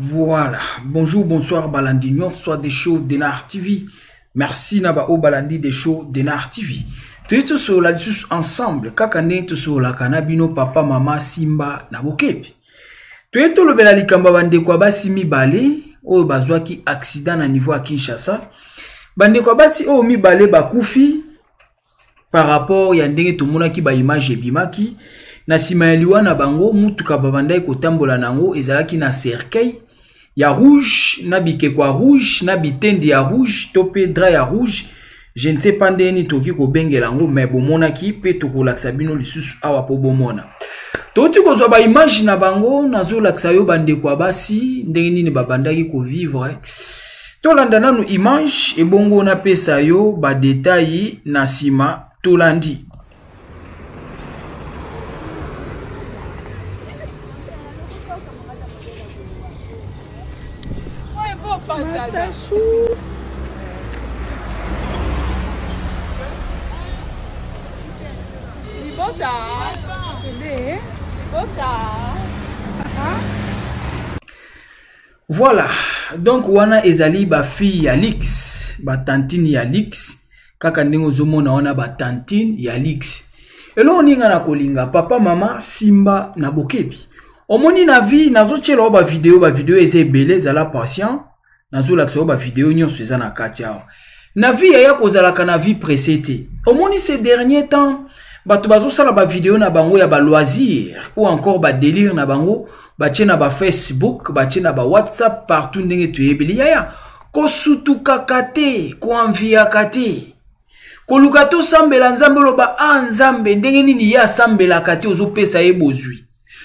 Voilà, bonjour, bonsoir Balandi soit des shows Denar TV. Merci na ba o Balandi des shows Denar TV. Toye tosolola lisusu ensemble kaka ndenge tosololaka na bino papa mama Simba na bokebi. Toye tolobela likambo ya bandeko ya basi mibale oyo bazwaki accident na niveau ya Kinshasa. Bandeko ya basi oyo mibale bakufi par rapport ya ndenge tomonaki ba image ebimaki na nsima ya liwa na bango. Mutuka babandaki kotambola na yango ezalaki na cercueil ya rouge na bikeko ya rouge na bitendi ya rouge to mpe drap ya rouge, je ne sais pas ndenge nini tokoki kobengela yango, mais bomonaki mpe tokolakisa bino lisusu awa mpo bomona. Touti kozwa baimage na bango, nazolakisa yo bandeko ya basi ndenge nini babandaki kovivre. Tolanda nanu image ebongo napesa yo badetail na nsima. Tolandi. Voilà, donc wana ezali ba fille ya Lix, ba tantine ya Lix, kaka ndenge ozomona wana ba tantine ya Lix. Eloko nini nga na kolinga papa mama Simba na bokebi. Omoni na vie nazotiela yo ba video, ba video eza ebele, ezala patient, nazolakisa yo ba video nyonso eza na kati awa. Na vie yaya kozalaka na vie pressée te. Omoni ces derniers temps bato bazosala ba video na bango ya ba loisir ou encore ba délire na bango, batie na ba Facebook, batie na ba WhatsApp, partout ndenge toyebeli. Yaya kosutukaka te, koenviaka te, koluka tosambela Nzambe oloba a Nzambe ndenge nini ye asambelaka te, ozopesa ye bozwi.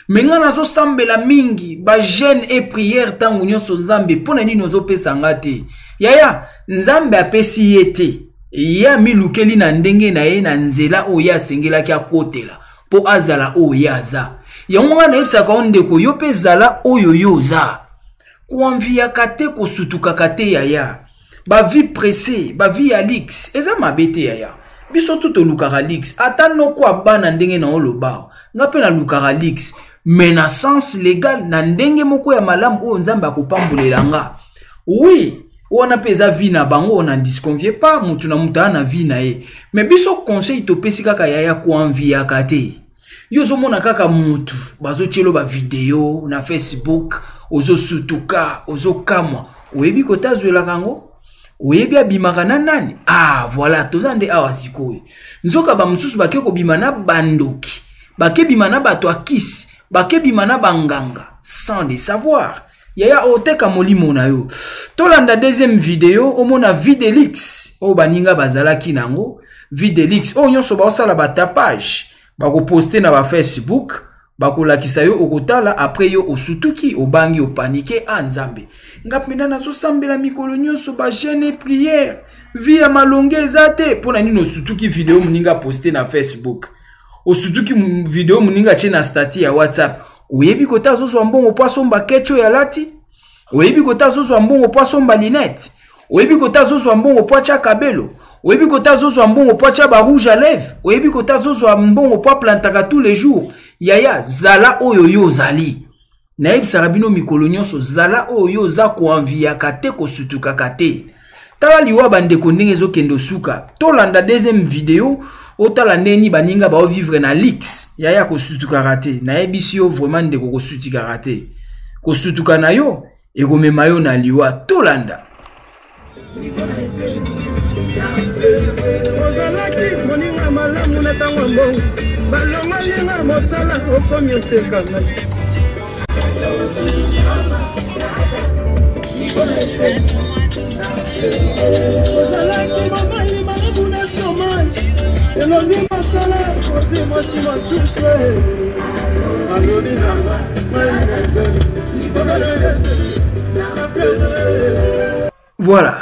Me nga nazosambela mingi ba jeûne et prière ntango nyonso, Nzambe mpo na nini ozopesa nga te? Yaya, Nzambe apesi ye te, ye amilukeli na ndenge na ye, na nzela oyo ye asengelaki akotela mpo azala oyo ye aza. Yango nga nayebisaka yo ndeko, yo mpe zala oyo yo oza. Koanviyaka te, kosutukaka te yaya. Ba vie pressée, ba vie ya luxe eza mabe te yaya. Biso tu tolukaka luxe, ata noko ya bana ndenge na oloba, nga mpe nalukaka luxe, mais na sens légal, na ndenge moko ya malamu oyo Nzambe akopambolela nga. Oui, wana mpe eza vie na bango, on n'en disconvient pas, mutu na mutu aza na vie na ye. Mais biso conseil topesi kaka yaya, koanviyaka te. Yo ozomona kaka mutu bazotielo ba video na Facebook, ozosutuka, ozokamwa, oyebi kota azwelaka yango, oyebi abimaka na nani? Ah voilà, toza nde awa sikoyo. Nzoka bamosusu bake kobima na bandoki, bake bima na bato ya kisi, bake bima na banganga sans le savoir. Yaya, oteka molimo na yo. Tolanda deuxième video, omona Videlix oyo baninga bazalaki nango. Videlix oyo nyonso baosala batapage, bakoposte na ba Facebook, bakolakisa yo, okotala après yo osutuki, obangi, opanike. Ah Nzambe, nga mpenza nazosambela mikolo nyonso ba jeûne et prière, vie ya malonge eza te. Mpo na nini osutuki video moninga poste na Facebook, osutuki video moninga atie na statut ya WhatsApp? Oyebi kota azozwa mbongo mpo asomba ketch oyo alati? Oyebi kota azozwa mbongo mpo asomba lunette? Oyebi kota azozwa mbongo mpo atya kabelo? Oyebi kota azozwa mbongo mpo atya ba rouge à lèvres? Oyebi kota azozwa mbongo mpo aplantaka tous les jours? Yaya, zala oyo yo ozali. Nayebisaka bino mikolo nyonso, zala oyo yo oza, koanviyaka te, kosutukaka te. Tala liwa bandeko ndenge ezokende osuka. Tolanda deuxième video, otala ndenge nini baninga baovivre na luxe. Yaya, kosutukaka te, nayebisi yo vraiment ndeko, kosutukaka te. Kosutuka na yo ekomema yo na liwa. Tolanda. Ozalaki moninga malamu na ntango ya mbongo, balongoli nga mosala, okomi oseka ngai. Ozalaki mobali malamu na chômage, elongi mosala, ozwi mwasi mosusu, alobi nanga mai. Voilà,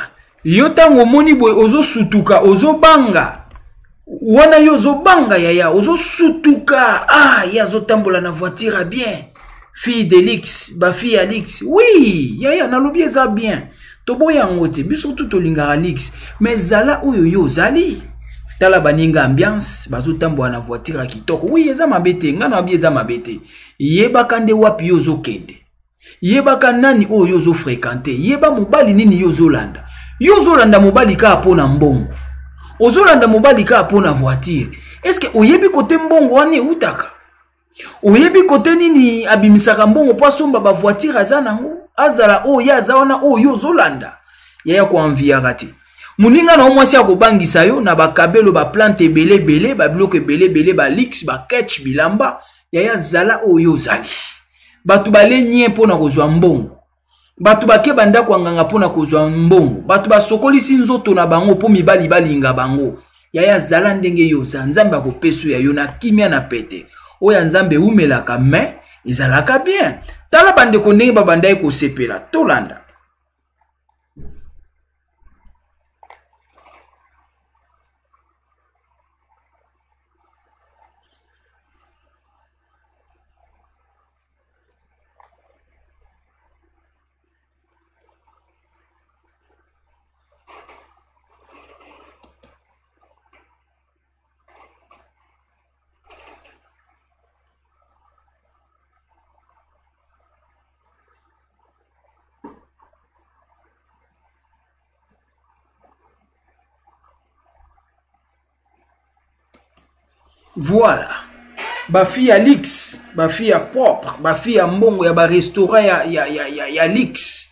yo ntango omoni boye ozosutuka, ozobanga wana, yo ozobanga yaya, ozosutuka. Ah, ye azotambola na voiture ya bien, fille de luxe, bafille ya luxe. Oui yaya, nalobi eza bien, toboya yango te, biso tu tolingaka luxe, mais zala oyo yo ozali. Tala baninga ambiance, bazotambola na voiture ya kitoko. Oui, eza mabe te, ngai nayebi eza mabe te. Yebaka nde wapi yo ozokende, yebaka nani oyo yo ozofrekante, yeba mobali nini yo ozolanda. Yo ozolanda mobali kaka mpo na mbongo, ozolanda mobali kaka mpo na voiture. Eske oyebi kote mbongo wana eutaka? Oyebi kote nini abimisaka mbongo mpo asomba bavoiture aza nango, azala oyo ye aza wana oyo yo ozolanda? Yaya, koanviyaka te moninga na yo mwasi akobangisa yo na bakabelo, baplante ebele ebele, babiloko ebele ebele, balix, baketch, bilamba. Yaya, zala oyo ozali. Bato balenye mpo na kozwa mbongo, bato bake bandako ya nganga mpo na kozwa mbongo, bato basokolisi nzoto na bango mpo mibali balinga bango. Yaya, zala ndenge yo oza, Nzambe akopesa ya yo na kimia na pete. Oyo ya Nzambe eumelaka, mais ezalaka bien. Tala bandeko ndenge babandaki kosepela, tolanda. Voilà, bafille ya luxe, bafille ya propre, bafille ya mbongo ya barestaurant ya, ya, ya, ya, ya luxe.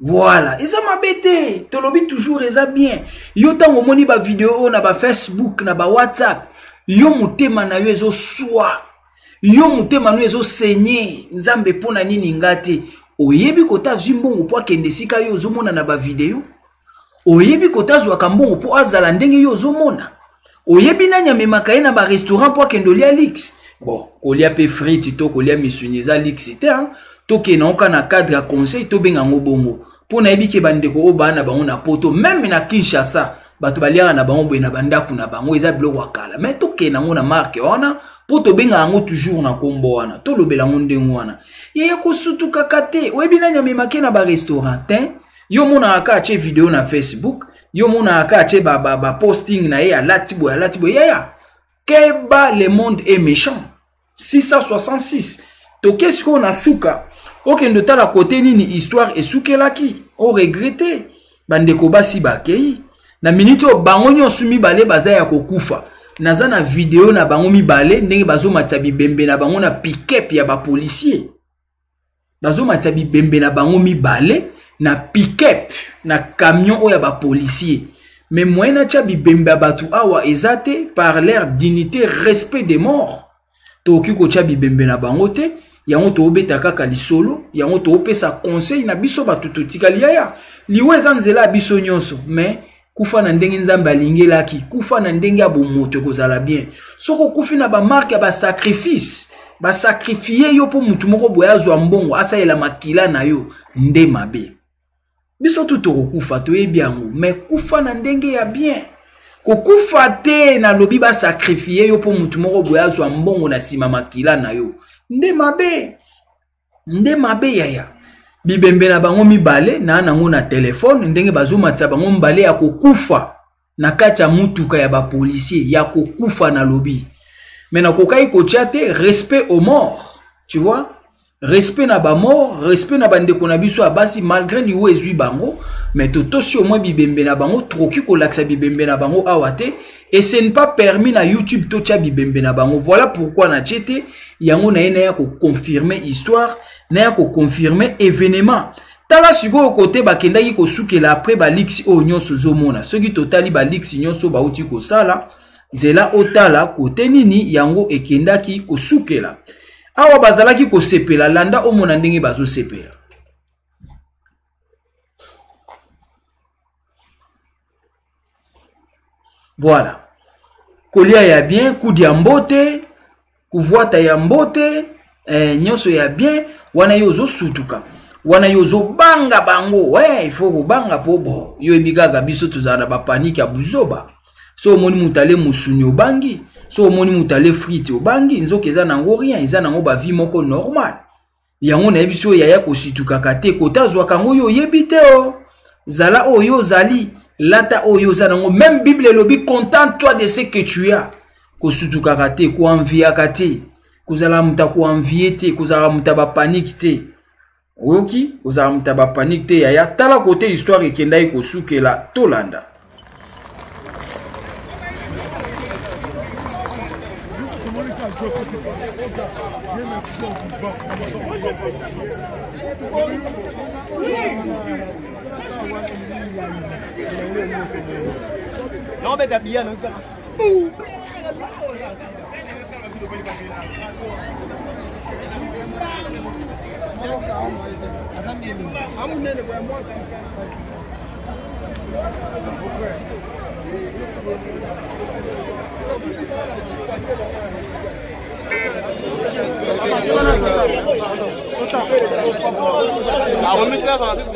Voilà, eza mabe te, tolobi toujours eza bien. Yo ntango omoni bavideo oyo na bafacebook, na bawhatsapp, yo motema na yo ezoswa, yo motema no ezosenye Nzambe mpo na nini nga te? Oyebi kota azwi mbongo mpo akende esika yo ozomona na bavideo? Oyebi kota azwaka mbongo mpo azala ndenge yo ozomona? Oyebi nani amemaka ye na barestaurant mpo akende olia luxe? Bon, kolia mpe frite to kolia misuni eza luxe te, tokende yango na cadre ya conseil, tobenga yango bongo mpo nayebi ke bandeko oyo baa na bango na poto, meme na Kinshasa, bato baliaka na bango boye na bandako na bango, eza biloko ya kala. Mais tokende yango na marke wana mpo tobenga yango toujours na nkombo wana, tolobela yango ndenge wana. Yeye kosutukaka te, oyebi nani amemake na barestaurant te? Yo omonaka kaka atie video na Facebook, yo omonaka kaka atie baposting ba, ba na ye, alati boye, alati boye. Yaya, keba, le monde est méchant. 666 toke sikoyo na suka, okende otala kote nini histoire esukelaki, oregrete. Bandeko basi bakei na miniti oyo, bango nyonso mibale baza ya kokufa. Naza na video na bango mibale ndenge bazomatisa bibembe na bango na pick-up ya bapolisier, bazomatisa bibembe na bango mibale na pick-up, na camion oyo ya bapolisier. Mais moyen natya bibembe ya bato awa eza te, par leur dignité, respect des morts, tokoki kotya bibembe na bango te. Yango toobeta kaka lisolo, yango toopesa conseil na biso bato totikali. Yaya, liwa eza nzela ya biso nyonso, mais kufa na ndenge Nzambe alingelaki, kufa na ndenge ya bomoto ekozala bien. Soki okufi na bamarke ya basacrifice, basakrifie yo mpo motu moko boye azwa mbongo asalela makila na yo, nde mabe. Biso tu tokokufa, toyebi yango, mais kufa na ndenge ya bien. Kokufa te nalobi basakrifie yo mpo motu moko boye azwa mbongo na nsima makila na yo, nde mabe, nde mabe yaya. Bibembe na bango mibale na nango na telefone, ndenge bazomatisa bango mibale ya kokufa na kati ya mutuka ya bapolisier ya kokufa. Nalobi me nakokaki kotia te, respect au mort, tu vois, respect na bamort, respect na bandeko na biso ya basi. Malgré liwa ezwi bango, mais totosi au moins bibembe na bango. Tokoki kolakisa bibembe na bango awa te, et ce n'est pas permis na YouTube totia bibembe na bango. Voilà pourquoi natie te yango. Na ye naya koconfirme histoire, naya koconfirme événement. Tala sikoyo kote bakendaki kosukela après baliksi oyo nyonso ozomona. Soki totali baliksi nyonso bauti kosala, nzela otala kote nini yango ekendaki kosukela. Awa bazalaki kosepela, landa omona ndenge bazosepela. Voilà, kolia ya bien, kudia mbote, kuvwata ya mbote, nyonso ya bien wana. Yo ozosutuka, Wana yo ozobanga bango. Ouais, il faut kobanga po bo. Yo yebi kaka biso tozala na ba panique ya buzoba. So omoni moto ale mosuni obangi, so omoni moto ale frite obangi, nzoka eza nango rien, eza nango ba vie moko normal. Yango nayebi so yaya kositukaka te, kota azwaka yango yo oyebi te o. Zala oyo ozali, lata oyo oza nango. Même Bible elobi contente-toi de ce que tu as. Kosutukaka te, koenviaka te, kozala moto ya koenvie te, kozala moto ya ba panique te. Oyoki, kozala moto ya ba panique te yaya. Tala kote histoire ekendaki kosukela, tolanda. Non, mais t'as bien, non,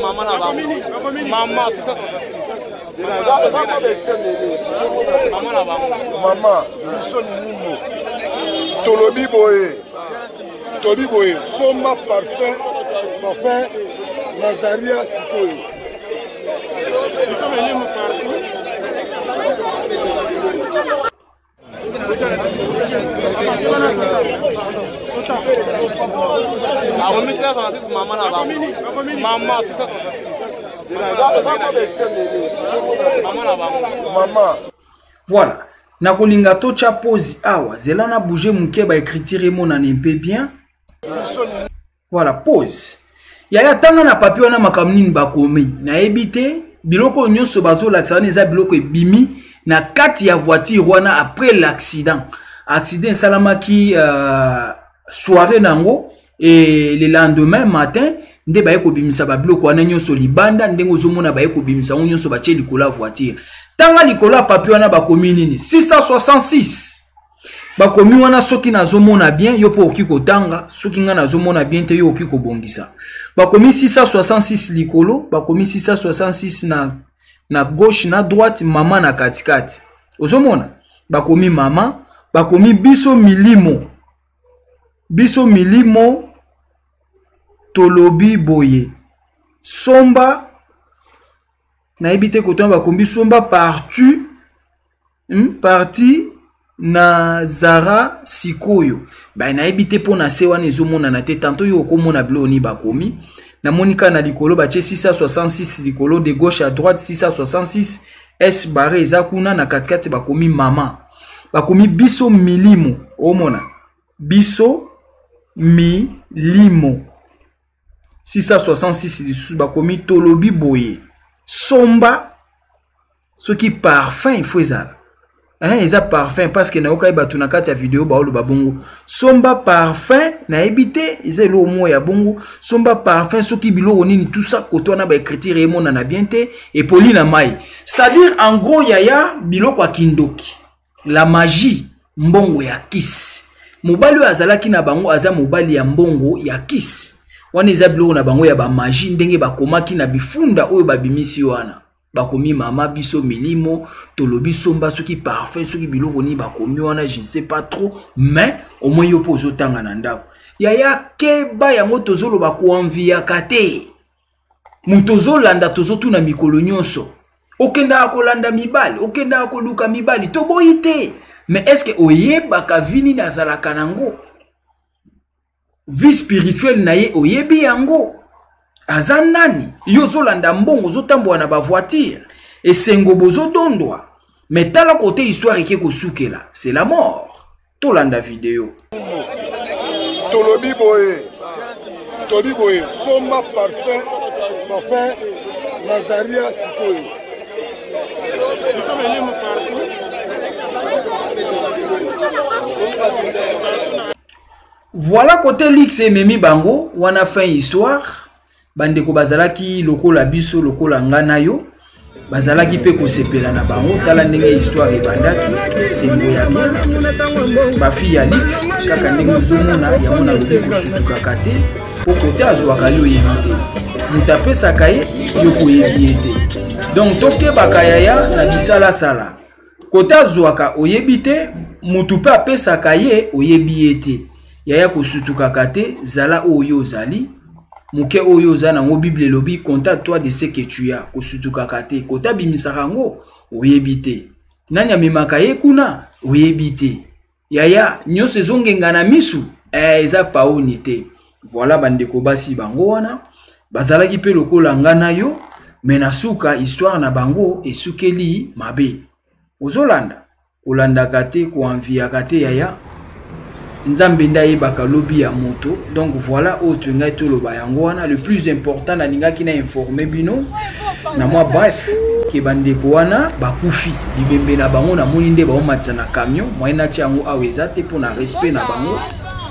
Maman, mama biso milimo tolobi boye, tolobi boye, somba parfum, parfum Nazaria sikoyo. Biso milimo partout. Mama. Voilà. Nakolinga tocha pause awa. Zela na bouger muke ba écriture emonana un peu bien. Voilà, pause. Yaya tanga na papier wana makambo nini bakomi. Nayebi te biloko nyonso bazolakisa wana eza biloko ebimi na kati ya voiture wana après l'accident. Accident esalamaki soirée nango et le lendemain matin nde baye kobimisa ba biloko wana nyonso libanda, ndenge ozomona baye kobimisa yango nyonso batie likolo ya voiture. Tanga likolo ya papier wana bakomi nini? 666. Bakomi wana soki nazomona bien yo po okoki kotanga, soki nga nazomona bien te yo okoki kobongisa. Bakomi 666 likolo, bakomi 666 na gauche na droite, mama na katikati. Ozomona? Bakomi mama, bakomi biso milimo. Biso milimo tolobi boye. Somba nayebi te kotanga bakomi somba partout, parti na Zara sikoyo. Ba nayebi te mpo na se wana ezomonana te, tantôt yo okomona biloko ni bakomi. Namoni kaka na likolo batie 666 likolo de gauche à droite 666 S barré eza kuna na katikati bakomi mama. Bakomi biso milimo, omona biso milimo 666 lisusu bakomi tolobi boye somba soki parfum il faut ezala. Hein, eza parfum parce que nayokai bato na kati ya video baoloba bongo somba parfum nayebi te eza eloko moko ya bongo somba parfum soki biloko nini tout ça koto wana ba écriture emonana bien te epoli na mai, c'est-à-dire en gros yaya biloko ya kindoki, la magie, mbongo ya kisi. Mobali oyo azalaki na bango aza mobali ya mbongo ya kisi wana eza biloko na bango ya ba magie ndenge bakomaki na bifunda oyo babimisi wana. Bakomi mama biso milimo tolobi somba soki parfum soki biloko nini bakomi wana je ne sais pas trop, mais au moins yo po ozotanga na ndako yaya keba yango tozoloba koenviaka te. Moto ozolanda tozotuna mikolo nyonso okendaka kolanda mibali, okendaka koluka mibali, toboyi te, mais est-ce que oyebaka vie nini azalaka nango? Vie spirituelle na ye oyebi yango? Aza nani? Yo ozolanda mbongo, ozotambola na ba voiture, esengo bozodondwa, mais tala côté histoire eke kosukela, c'est la mort. Tolanda video. Tolobi boye, tolobi boye, somba parfum, parfum Nazaria sikoyo. Voilà côté Lix ememi bango wana fin histoire. Bandeko bazalaki lokola biso lokola nga na yo, bazalaki pe kosepela na bango. Tala ndenge histoire ebandaki, esengo ya bien, ba fille ya Lix kaka ndenge ozomona yango nalobi kosutukaka te. mpo kote azwaka yo oyebi te, moto apesaka ye yo koyebi ye te. Donc tokebaka yaya na bisalasala, kote azwaka oyebi te, motu mpe apesaka ye oyebi ye te. Yaya kosutukaka te, zala oyo ozali moke oyo oza nango. Bible elobi compte toi de ce que tu as. Kosutukaka te, kote abimisaka yango oyebi te, nani amemaka ye kuna oyebi te. Yaya nyonso ezongenga na misu eh, eza paoni te. Voilà bandeko basi bango wana bazalaki mpe lokola nga na yo, me na suka histoire na bango esukeli mabe. Ozolanda kolandaka te, koenviaka te yaya, nzambe nde ayebaka lobi ya moto. Donc voilà oyo tolingai toloba yango wana. Le plus important, nalingaki na informe bino na mwa bref ke bandeko wana bakufi, bibembe na bango namoni nde baomatisa na camion. Moyen natia yango awa eza te mpo na respect na bango,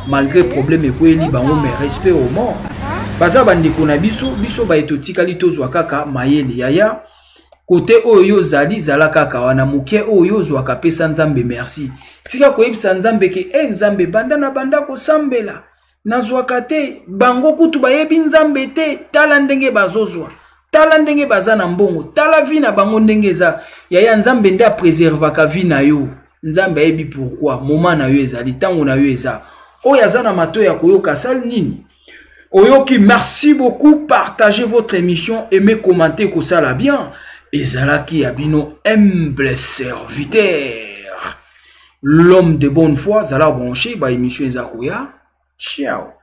malgré problème ekweyeli bango, mais respect au mort. Baza bandeko na biso, biso baye totikali tozwa kaka mayele yaya. Kote oyo yo ozali, zala kaka wana. Moke oyo yo ozwaka, pesa Nzambe merci. Tika koyebisa Nzambe ke e Nzambe, banda na banda kosambela nazwaka te, bango kutu bayebi Nzambe te, tala ndenge bazozwa, tala ndenge baza na mbongo, tala vi na bango ndenge eza. Yaya, Nzambe nde apreservaka vi na yo. Nzambe ayebi pourquoi moma na yo ezali, ntango na yo eza. Oyo aza na matoi ya koyoka asali nini? Oyoki? Merci beaucoup. Partagez votre émission, aimez, commentez, kosala bien. Ezalaki ya bino humble serviteur, l'homme de bonne foi. Zala branché, ba émission eza koya. Ciao.